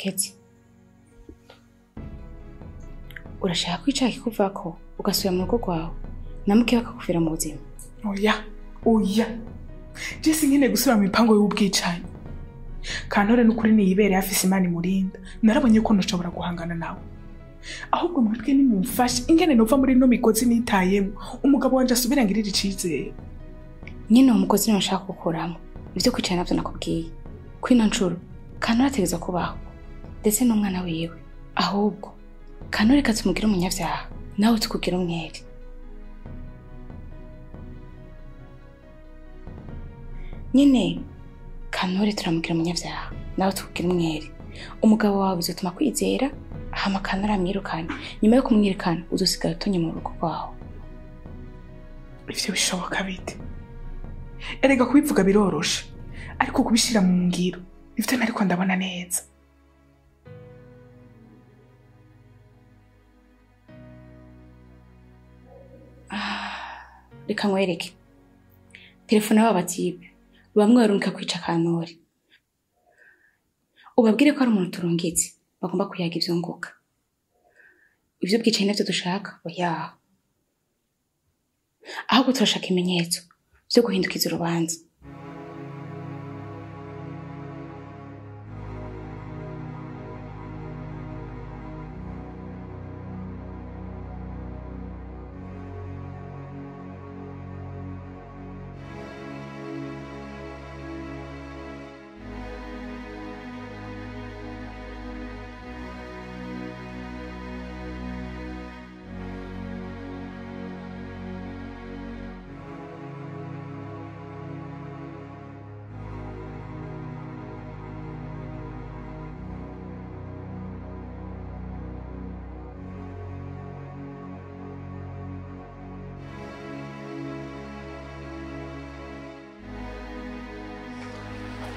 Keti, urashaka kwicara kikuvako ugasubira mu rugo rwawe na muke bakakuvira mu buzima? Oya, oya. Jesse nkene gusubira mu mipango y'ubwicanyi. Kantore n'ukuri niyibere afise Imana imurinda. Narabonye ko ntushobora guhangana nawe. Ahubwo mwebwe nimumfashe ingene nova muri no migozi nitayemo, umugabo wanje asubira ngirira icizere. Nyine uwo mugozi niwe nshaka gukuramo. Ivyo kwicara navyo nakubwiye. Kwino ncuro Kantore ategerezwa kubaho, ndetse n'umwana wiwe. Ahubwo Kantore reka tumugire umunyavyaha, nawe tukugire umwere. Nyine Kantore turamugira umunyavyaha, nawe tukugire umwere. Umugabo wawe bizotuma kwizera, hama Kantore amwirukane. Nyuma yo kumwirukana uzosigara utonye mu rugo rwawe. Ivyo bishoboka bite? Erega kubivuga biroroshe, ariko kubishira mu ngiro nivyo nariko ndabona neza. Reka nkwereke telefone aba batibe bamwe barungika kwica Kantore, ubabwire ko ari umuntu turungitse, bagomba kuyaga ivyunguka. Ivyo bwicaye navyo dushaka, oya. Ahubwo turashaka ibimenyetso vyo guhindukiza urubanza.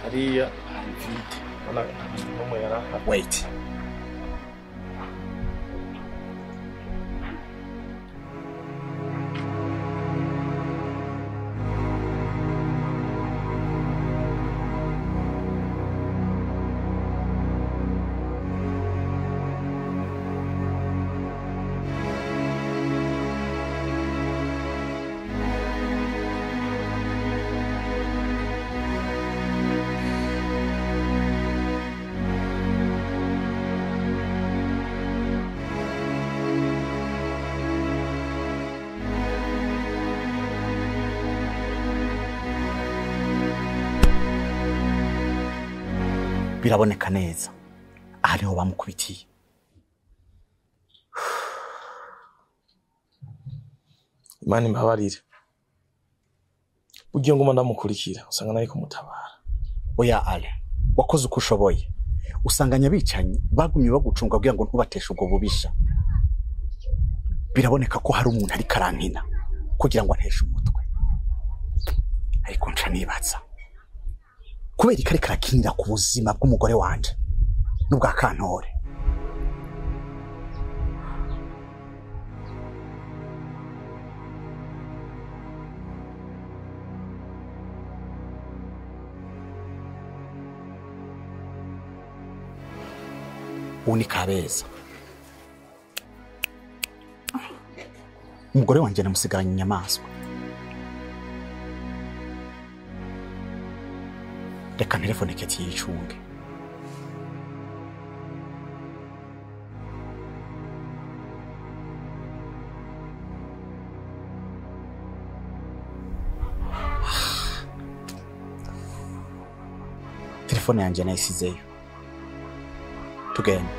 Hariya hari vide. Ubona nta muntu n'umwe yari ahari. Wait. Biraboneka neza aha niho bamukubitiye. Imana imbabarire, ugiye nguma ndamukurikira usanga nari kumutabara. Oya Ale, wakoze uko ushoboye. Usanganya abicanyi bagumye bagucunga kugira ngo ntubateshe ubwo bubisha. Biraboneka ko hari umuntu ari karankina kugira ngo anteshe umutwe. Ariko nca nibaza kubera ikare karakinira ku buzima bw'umugore wanje n'ubwa Kantore. Ubu ni Kabeza. Umugore wanje namusigaranye inyamaswa. Reka nterefone Keti yicunge. Telefone yanje nayisizeyo. Tugende.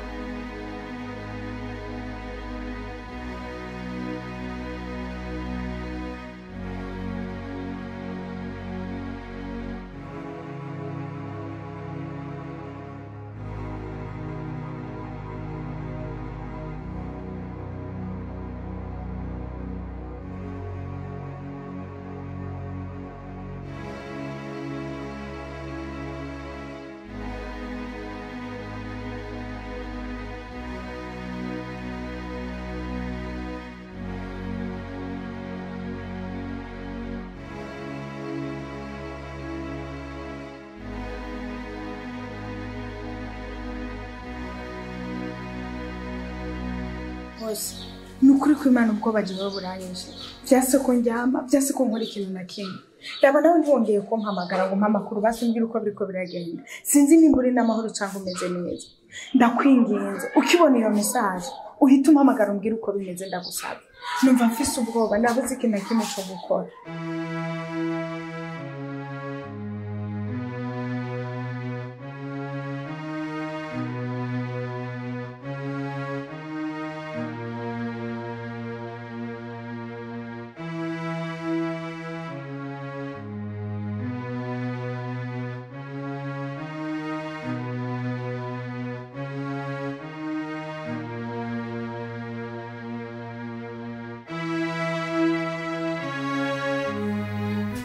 Muzi ni ukuri ko Imana ubwoba jewe buranyishe. Vyase ko ndyama, vyase ko nkora ikintu na kimwe. Raba nawe ntiwongeye kumpamagara ngo mpa amakuru basi umbwire uko biriko biragenda. Sinzi nimba uri n'amahoro canke umeze neza. Ndakwinginze ukibona iyo message uhita umpamagara umbwire uko bimeze ndagusaba. Numva mfise ubwoba nabuze ikintu na kimwe co gukora.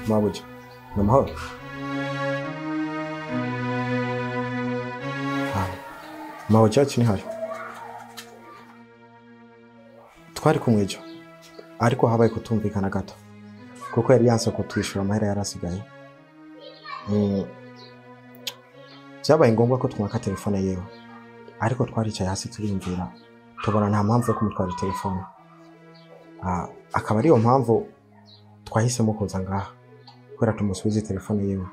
Mabuja, ni amahoro? Mabuja yacu ntihari. Twari kumwe ejo, ariko habaye kutumvikana gato kuko yari yanse kutwishyura amahera yari asigaye. Byabaye ngombwa ko twaka telefone yewe, ariko twaricaye hasi turiyumvira tubona nta mpamvu yo kumutwara telefone. Akaba ariyo mpamvu twahisemo kuza ngaha kubera tumusubize telefone yewe,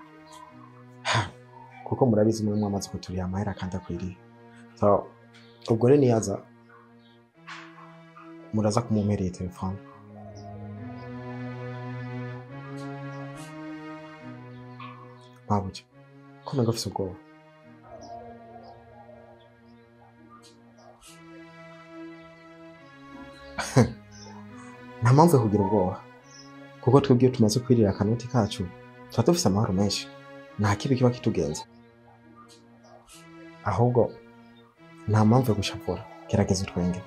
kuko murabizi muri mwamaze kuturiha amahera kandi akwiriye. So ubwo rero niyaza muraza kumumpereye telefone. Mabuja, ko umenga ufise ubwoba? Nta mpamvu yo kugira ubwoba, kuko twebwe iyo tumaze kwirira akanoti kacu tuba dufise amahoro menshi, nta kibi kiba kitugenza. Ahubwo nta mpamvu yo gushavura, gerageza utwenge.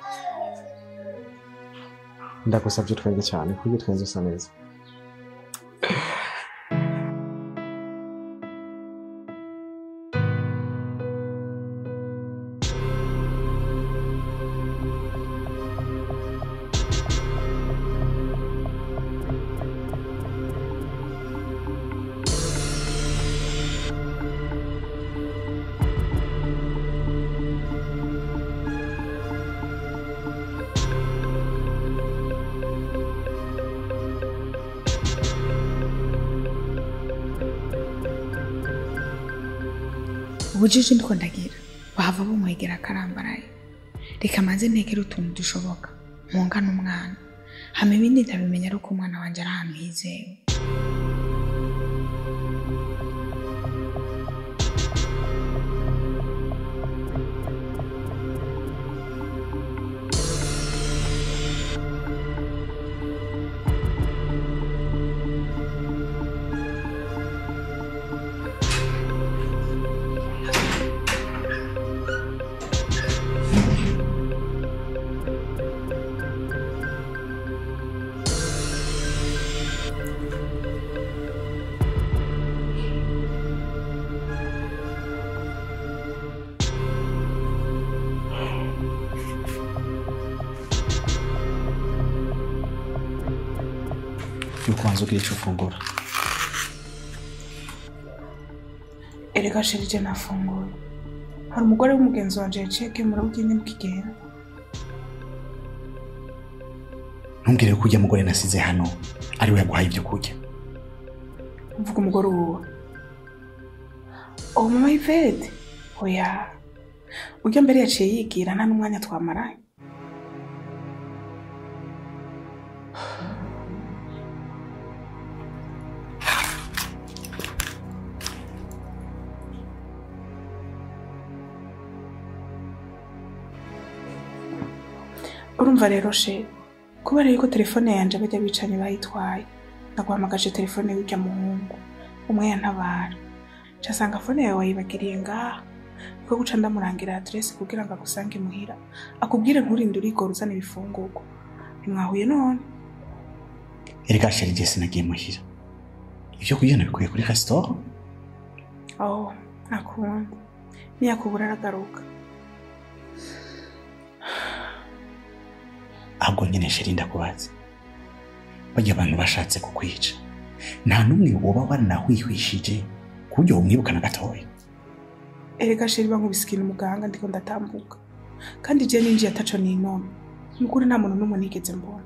Ndagusabye utwenge cyane kuko iyo utwenze usa neza. Ubujiji ndiko ndagira bahava bumwegera akarambaraye. Reka maze ntekere utuntu dushoboka mpunga n'umwana, hama ibindi ndabimenya ari uko umwana wanje ari ahantu hizewe. Yuko ugira icyo ufungura. Erega sherije nafunguye. Hari umugore w'umugenzi wanje yaciye akemura ubwenge mukigenda. Ntumbwire ko ujya mugore nasize hano ari we yaguhaye ibyo kurya. Mvuga umugore uwo. Oh mama Yvette. Oya. Ujya mbere yaciye yigira nta n'umwanya twamaranye. Urumva rero she, kubera yuko telefone yanje bajya bicanye bayitwaye, naguhamagaje telefone y'ujya muhungu, umwe yantabara. Casanga phone yawe wayibagiriye ngaha, niko guca ndamurangira adresse kugira ngo agusange muhira, akubwire nkurinde urigora uzana ibifungurwa. Ntimwahuye none? Erega sheri je sinagiye muhira. Ibyo kurya nabikuye kuri restaurant. Oh, nakundi. Niyakubura aragaruka. Ahubwo nyine sheri ndakubaza, bajya abantu bashatse kukwica nta n'umwe woba waranahwihwishije ku buryo wumwibukana gatoya? Erega sheri bankubise ikintu mu gahanga ndiko ndatambuka, kandi je ninjiye ataco ninona. Ni ukuri nta muntu n'umwe nigeze mbona.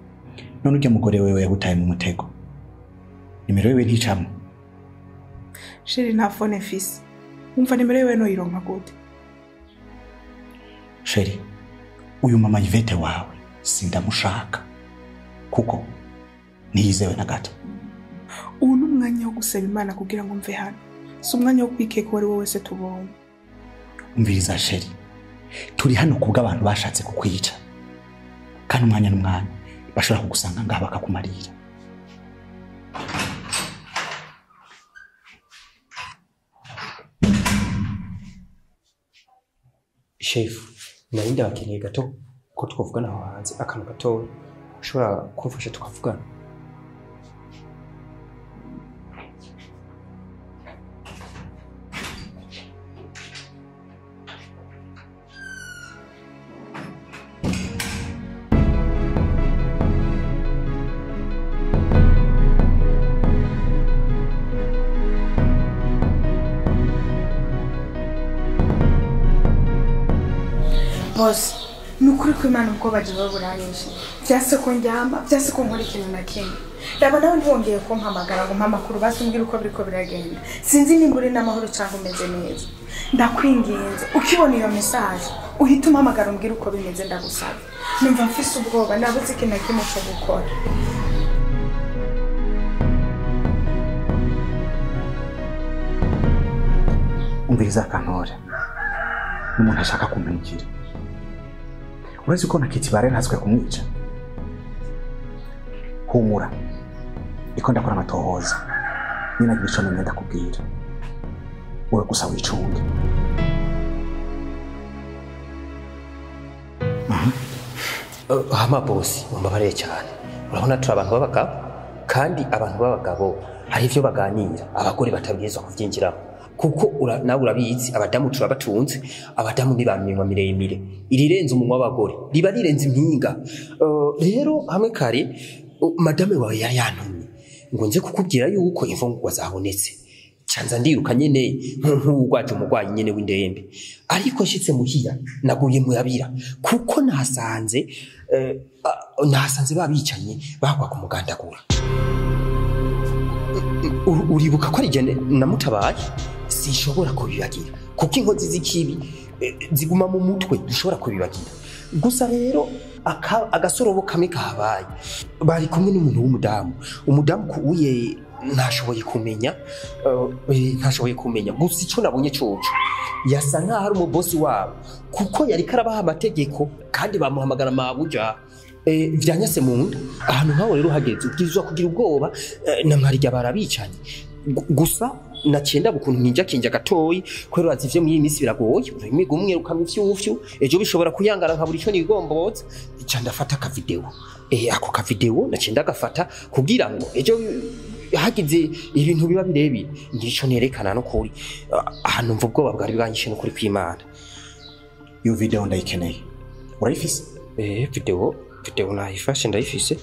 None urya mugore wewe yagutaye mu mutego, nimero yiwe nticamwo? Chéri, nta phone mfise. Wumva nimero yiwe noyironka gute? Chéri, uyu mama Yvette wawe sindamushaka kuko ntiyizewe na gato. Ubu ni umwanya wo gusaba Imana kugira ngo mve hano, si umwanya wo kwikeka uwo ari we wese tubonye. Umviriza chéri, turi hano kubw'abantu bashatse kukwica, kandi umwanya n'umwanya bashobora kugusanga ngaha bakakumarira. Chef, nari ndabakeneye gato ko twavugana aho hanze akantu gatoya, ushobora kumfasha tukavugana? Boss, ni ukuri ko Imana ubwoba jewe buranyishe. Vyase ko ndyama, vyase ko nkora ikintu na kimwe. Raba nawe ntiwongeye kumpamagara ngo mpa amakuru basi umbwire uko biriko biragenda. Sinzi nimba uri n'amahoro canke umeze neza. Ndakwinginze, ukibona iyo message, uhite umpamagara umbwire uko bimeze ndagusaba. Numva mfise ubwoba, nabuze ikintu na kimwe co gukora. Umviriza Kantore, n'umuntu ashaka kumpemukira. Urazi ko na Kitibare ntatswe kumwica. Humura, iko ndakora amatohoza, ninagira ico nomenya ndakubwira. Wowe gusa wicunge. Hama bosi, wambabariye cyane. Urabona turi abantu b'abagabo, kandi abantu b'abagabo hari ivyo baganira abagore batabwirizwa kuvyinjiramo. Kuko nawe urabizi abadamu turabatunze, abadamu ni baminywa miremire, irirenze umunwa w'abagore riba rirenze impinga. Rero hamwe kare madame wawe yari yantumye ngo nze kukubwira yuko imfungurwa zabonetse, canza ndiruka nyene nk'uwugwaje umugwayi nyene w'indembe. Ariko nshitse muhira naguye muyabira, kuko nahasanze babicanye bagwa kumugandagura. Uribuka ko ari je namutabaye? Sinshobora kubibagira kuko inkozi z'ikibi ziguma mu mutwe, dushobora kubibagira. Gusa rero agasorobo kamwe kahabaye, bari kumwe n'umuntu w'umudamu. Umudamu kuuye ntashoboye kumenya, gusa ico nabonye coco yasa nkaho ari umubosi wabo, kuko yari karabaha amategeko kandi bamuhamagara mabuja. Vyanyase mu nda. Ahantu nkaho rero hageze ubwirizwa kugira ubwoba, na mwarirya barabicanye. Gusa naciye ukuntu nkinja kinja gatoyi, kubera urazi ivyo mw'iyi minsi biragoye, ururimi rumwe rukamwa ifyufyu, ejo bishobora kuyangara nkabura ico nigombotsa. Ca ndafata akavideo, ako kavideo naciye ndagafata kugira ngo ejo hagize ibintu biba birebire ngico nerekana no kuri ahantu mva ubwoba bwari bwanyishe no kuri kw'Imana. Iyo video ndayikeneye, urayifise? Video nayifashe, ndayifise.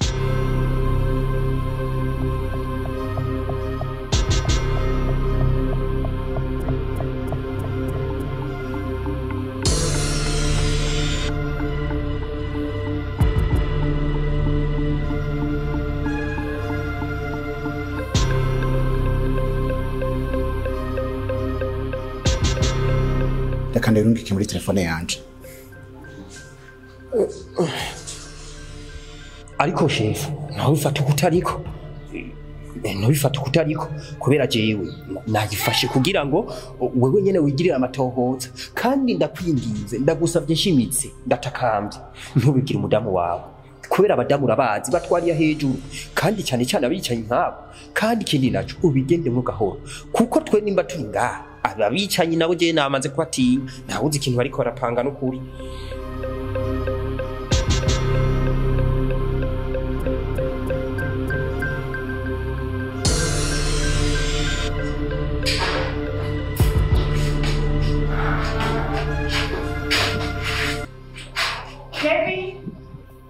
Reka ndirungike muri telefone yanje. Ariko chef, ntubifate kutariko. Ntubifate kutariko kubera jewe nagifashe kugira ngo wewe nyene wigirire amatohoza, kandi ndakwinginze, ndagusavye nshimitse, ndatakambye, ntubigire umudamu wawe, kubera abadamu urabazi batwariye hejuru, kandi cyane cyane abicanyi nkabo. Kandi ikindi naco ubigendemo gahoro, kuko twe nimba turi ngaha ababicanyi nabo je namaze kubatinya, ntawuzi ikintu bariko barapanga n'ukuri.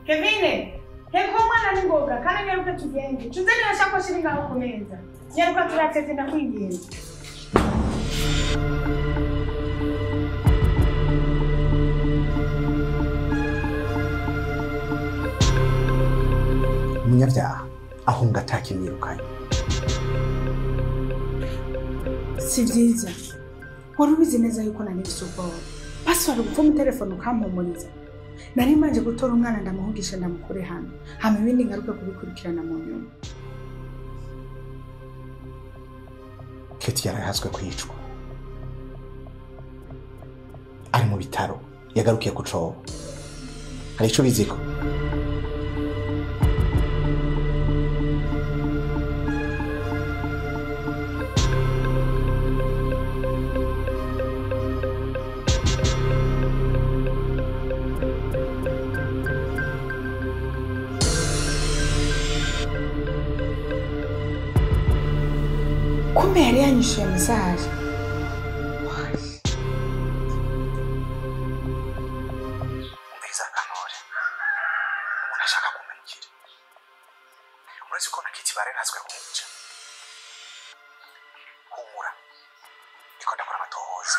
Kevin, heko mwana ningoga kana nyaruka tugende. Tuzeni nashakoshi ngaho kumeza. Nyaruka turateze ndakwinginze. Umunyabyaha ahunga atakimwirukanye. Si byiza. Wari ubizi neza yuko nari mfise ubwoba. Basi wari gupfa mu telefone ukampumuriza. Nari manje gutora umwana ndamuhugisha ndamukure hano. Hama ibindi ngaruka kubikurikirana mu nyuma. Keti yarahaswe kwicwa. Ari mu bitaro yagarukiye ku cobo. Hari ico biziko. Kumbe yari yanyishuye message. Umviriza Kantore. Umuntu ashaka kumemukira. Uretse ko na Keti bararaswe kumwica. Humura. Niko ndakora amatohoza.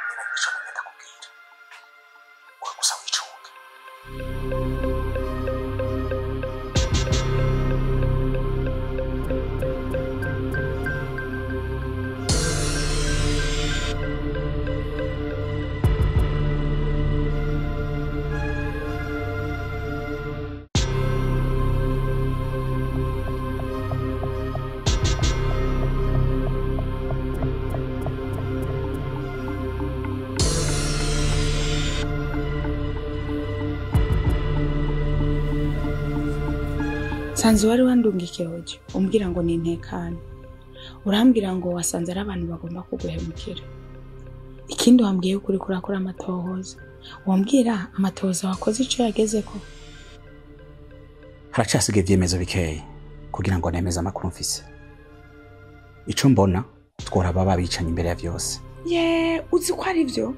Niba ico namenye ndakubwira. Wowe gusa wicunge. Sanze wari wandungikiye hoje umbwira ngo nintekane. Urambwira ngo wasanze ari abantu bagomba kuguhemukira. Ikindi wambwiye ukuri kurakora amatohoza. Wambwira amatohoza wakoze ico yagezeko. Haracasigaye ivyemezo bikeyi kugira ngo nemeze amakuru mfise. Ico mbona tworaba babicanye imbere ya vyose. Ye, uzi ko ari vyo?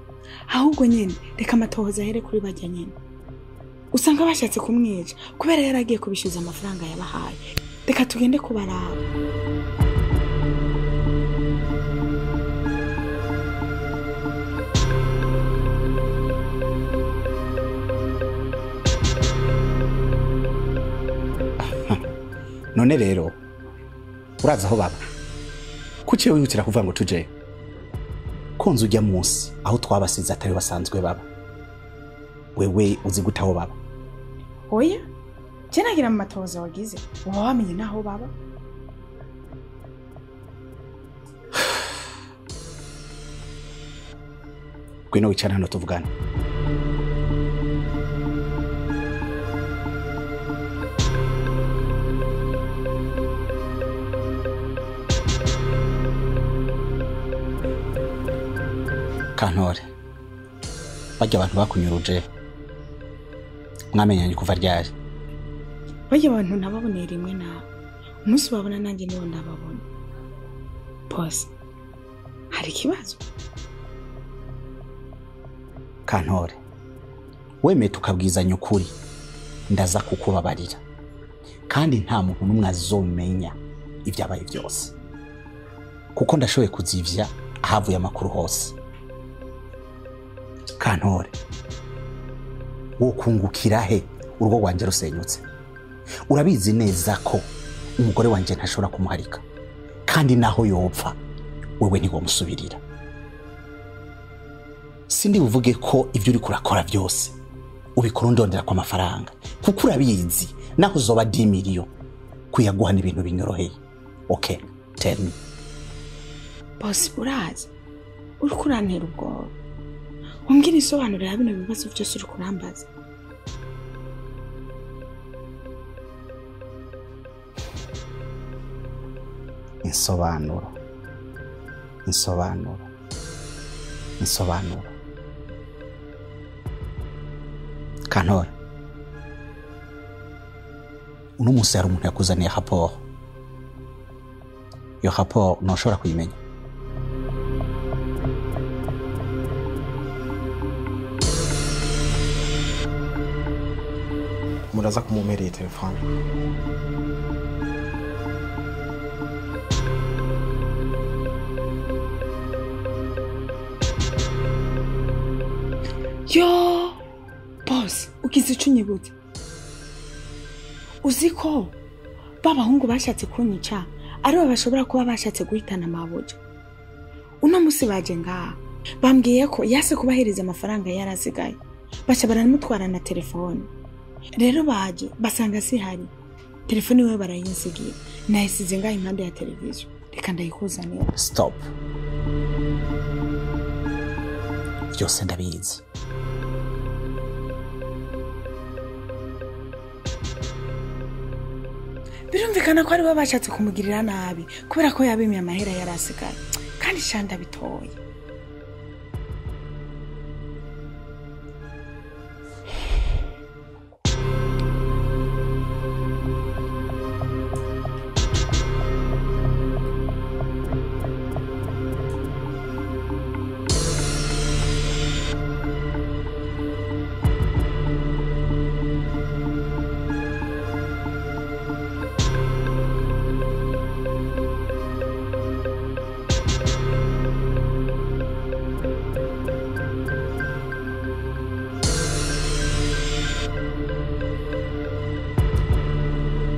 Ahubwo nyene reka amatohoza ahere kuri bajya nyene. Usanga bashatse kumwica kubera yaragiye kubishyuza amafaranga yabahaye. Reka tugende kubaraba. None rero uraza aho baba. Kuki wihutira kuvuga ngo tuje? Konzo ujya munsi aho twabasize atari basanzwe baba. Wewe uzi gute aho baba? Oya, je nagira mu matohoza wagize, uba wamenye naho baba? Ngwino wicare hano tuvugane. Kantore, barya abantu bakunyuruje mwamenyanye kuva ryari? Barya abantu nababoneye rimwe nawe. Umunsi babona nanjye niwo ndababona. Boss, hari ikibazo? Kantore, wemeye tukabwizanya ukuri ndaza kukubabarira. Kandi nta muntu n'umwe azomenya ibyabaye byose. Kuko ndashoboye kuzivya ahavuye amakuru hose. Kantore, wokungukira he urugo rwanje rusenyutse? Urabizi neza ko umugore wanje ntashobora kumuharika, kandi naho yopfa wewe ntiwomusubirira. Sindi buvuge ko ivyo uri kurakora byose ubikora undondera kwa mafaranga, kuko urabizi naho uzoba 10 million kuyaguha n'ibintu binyoroheye. Okay, tell me. Boss, urazi uriko urantera ubwoba. Umbwira isobanuro ya bino bibazo byose uri kurambaza. Insobanuro. Insobanuro. Insobanuro. Kantore, uno munsi hari umuntu yakuzaniye rapport. Iyo rapport ntushobora kuyimenya. Muraza kumumpereye telefone. Yo, boss, ugize ico unyibutsa. Uzi ko babahungu bashatse kunyica aribo bashobora kuba bashatse guhitana mabuja. Uno musi baje ngaha bambwiye ko yase kubahereza amafaranga yarasigaye, baca baramutwara na telefone. Rero baje basanga sihari, telefone iwe barayinsigiye, nayisize ngaha impande ya televiziyo, reka ndayikuzanira. Stop. Byose ndabizi. Birumvikana ko aribo bashatse kumugirira nabi kubera ko yabimye amahera yarasigaye, kandi shanda bitoye.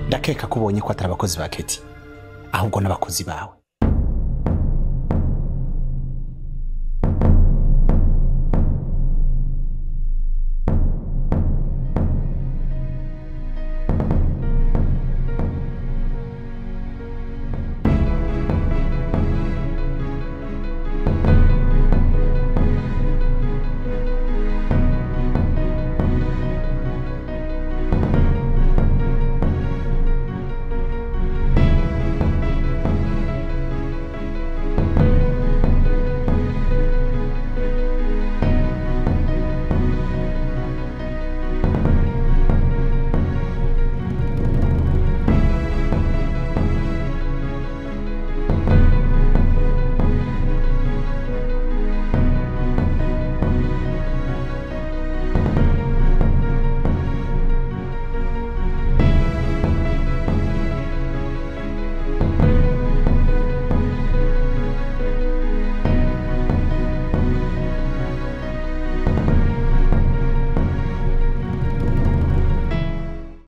Ndakeka ko ubonye ko atari abakozi ba Keti, ahubwo n'abakozi bawe.